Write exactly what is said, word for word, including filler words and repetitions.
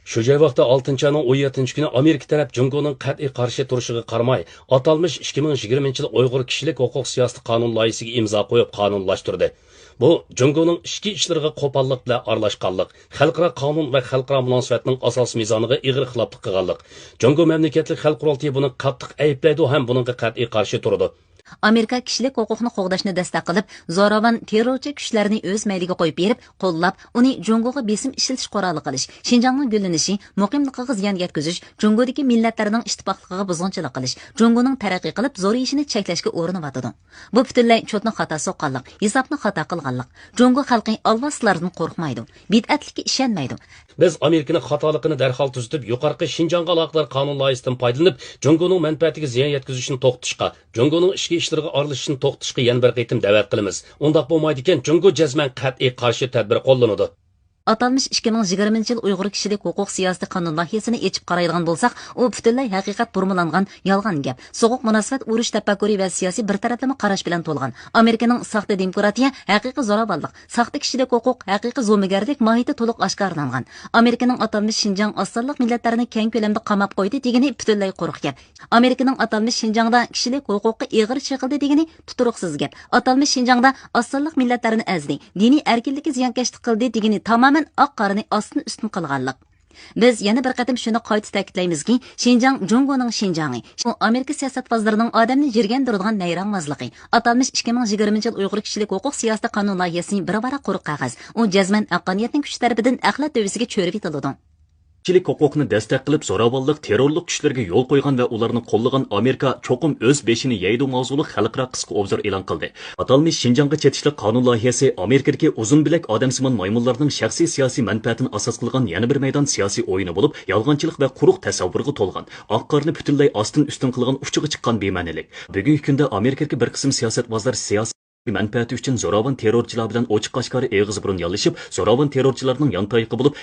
شۇ جاي ۋاقتى ئالتىنچى ئاينىڭ ئون يەتتىنچى كۈنى ئامېرىكا تەرەپ جۇڭگونىڭ قەتئىي قارشى تۇرۇشىغا قارىماي، ئاتالمىش ئىككى مىڭ يىگىرمىنچى يىل ئۇيغۇر كىشىلىك ھوقۇق سىياسىتى قانۇن لايىھىسىگە ئىمزا قويۇپ قانۇنلاشتۇردى. بۇ جۇڭگونىڭ ئىچكى ئىشلىرىغا قوپاللىق بىلەن ئارىلاشقانلىق، خەلقئارا قانۇن ۋە خەلقئارا مۇناسىۋەتنىڭ ئاساسىي مىزانىغا ئېغىر خىلاپلىق قىلغانلىق. جۇڭگو مەملىكەتلىك خەلق قۇرۇلتىيى بۇنى قاتتىق ئەيىبلەيدۇ ھەم بۇنىڭغا قەتئىي قارشى تۇرىدۇ. ئامېرىكا كىشىلىك ھوقۇقنى قوغداشنى دەستەك قىلىپ، زوراۋان تېررورچى كۈچلەرنى ئۆز مەيلىگە قويۇپ بېرىپ، قوللاپ، ئۇنى جۇڭگوغا بېسىم ئىشلىتىش قورالى قىلىش، شىنجاڭنىڭ گۈللىنىشى، مۇقىملىقىغا زىيان يەتكۈزۈش، جۇڭگودىكى مىللەتلەرنىڭ ئىتتىپاقلىقىغا بۇزغۇنچىلىق قىلىش، جۇڭگونىڭ تەرەققىي قىلىپ زورىيىشىنى چەكلەشكە ئۇرۇنۇۋاتىدۇ. بۇ پۈتۈنلەي چوتنى خاتا سوققانلىق، ھېسابنى خاتا قىلغانلىق. جۇڭگو خەلقى ئالۋاستىلاردىن قورقمايدۇ، بىدئەتلىككە ئىشەنمەيدۇ. بىز ئامېرىكىنىڭ خاتالىقىنى دەرھال تۈزىتىپ، يۇقىرىقى شىنجاڭغا ئالاقىدار قانۇن لايىھىسىدىن پايدىلىنىپ، جۇڭگونىڭ مەنپەئەتىگە زىيان يەتكۈزۈشنى توختىتىشقا، جۇڭگونىڭ ئىچكى ئىشلىرىغا ئارىلىشىشنى توختىتىشقا يەنە بىر قېتىم دەۋەت قىلىمىز. ئۇنداق بولمايدىكەن، جۇڭگو جەزمەن قەتئىي قارشى تەدبىر قوللىنىدۇ. ئاتالمىش ئىككى مىڭ يىگىرمىنچى يىل ئۇيغۇر كىشىلىك ھوقۇق سىياسىتى قانۇن لايىھىسىنى ئېچىپ قارايدىغان بولساق، ئۇ پۈتۈنلەي ھەقىقەت بۇرمىلانغان يالغان گەپ، سوغۇق مۇناسىۋەت، ئۇرۇش تەپەككۇرى ۋە سىياسىي بىر تەرەپلىمە قاراش بىلەن تولغان. ئامېرىكىنىڭ ساختا دېموكراتىيە، ھەقىقىي زوراۋانلىق، ساختا كىشىلىك ھوقۇق، ھەقىقىي زومىگەرلىك ماھىيىتى تولۇق ئاشكارىلانغان. ئامېرىكىنىڭ ئاتالمىش شىنجاڭ ئاز سانلىق مىللەتلەرنى كەڭ كۆلەمدە قاماپ قويدى دېگىنى پۈتۈنلەي قۇرۇق گەپ. ئامېرىكىنىڭ ئاتالمىش شىنجاڭدا كىشىلىك ھوقۇققا ئېغىر چېقىلدى دېگىنى تۇتۇرۇقسىز گەپ. ئاتالمىش شىنجاڭدا ئاز سانلىق مىللەتلەرنى ئەزدى، دىنىي ئەركىنلىككە زىيانكەشلىك قىلدى دېگىنى تامامەن ئاق-قارىنى ئاستىن-ئۈستۈن قىلغانلىق. بىز يەنە بىر قېتىم شۇنى قايتا تەكىتلەيمىزكى، شىنجاڭ جۇڭگونىڭ شىنجاڭى، ئۇ ئامېرىكا سىياسەتپازلىرىنىڭ ئادەمنى يىرگەندۈرىدىغان نەيرەڭۋازلىقى. ئاتالمىش ئىككى مىڭ يىگىرمىنچى يىل ئۇيغۇر كىشىلىك ھوقۇق سىياسىتى قانۇن لايىھىسى بىر ۋاراق قۇرۇق قەغەز. ئۇ جەزمەن ھەققانىيەتنىڭ كۈچى تەرىپىدىن ئەخلەت تۆۋىسىگە چۆرۈۋېتىلىدۇ. كىشىلىك ھوقۇقنى دەستەك قىلىپ، زوراۋانلىق، تېررورلۇق كۈچلىرىگە يول قويغان ۋە ئۇلارنى قوللىغان ئامېرىكا چوقۇم ئۆز بېشىنى يەيدۇ ماۋزۇلۇق خەلقئارا قىسقا ئوبزور ئېلان قىلدى. ئاتالمىش شىنجاڭغا چېتىشلىق قانۇن لايىھەسى ئامېرىكىدىكى ئۇزۇن بىلەك ئادەمسىمان مايمۇنلارنىڭ شەخسىي سىياسىي مەنپەئەتىنى ئاساس قىلغان يەنە بىر مەيدان سىياسىي ئويۇنى بولۇپ، يالغانچىلىق ۋە قۇرۇق تەسەۋۋۇرغا تولغان، ئاق-قارىنى پۈتۈنلەي ئاستىن-ئۈستۈن قىلغان ئۇچىغا چىققان بىمەنىلىك. بۈگۈنكى كۈندە ئامېرىكىدىكى بىر قىسىم سىياسەتۋازلار سىياسىي مەنپەئەتى ئۈچۈن زوراۋان تېررورچىلار بىلەن ئوچۇق-ئاشكارا ئېغىز-بۇرۇن يالىشىپ، زوراۋان تېررورچىلارنىڭ يانتايىقى بولۇپ،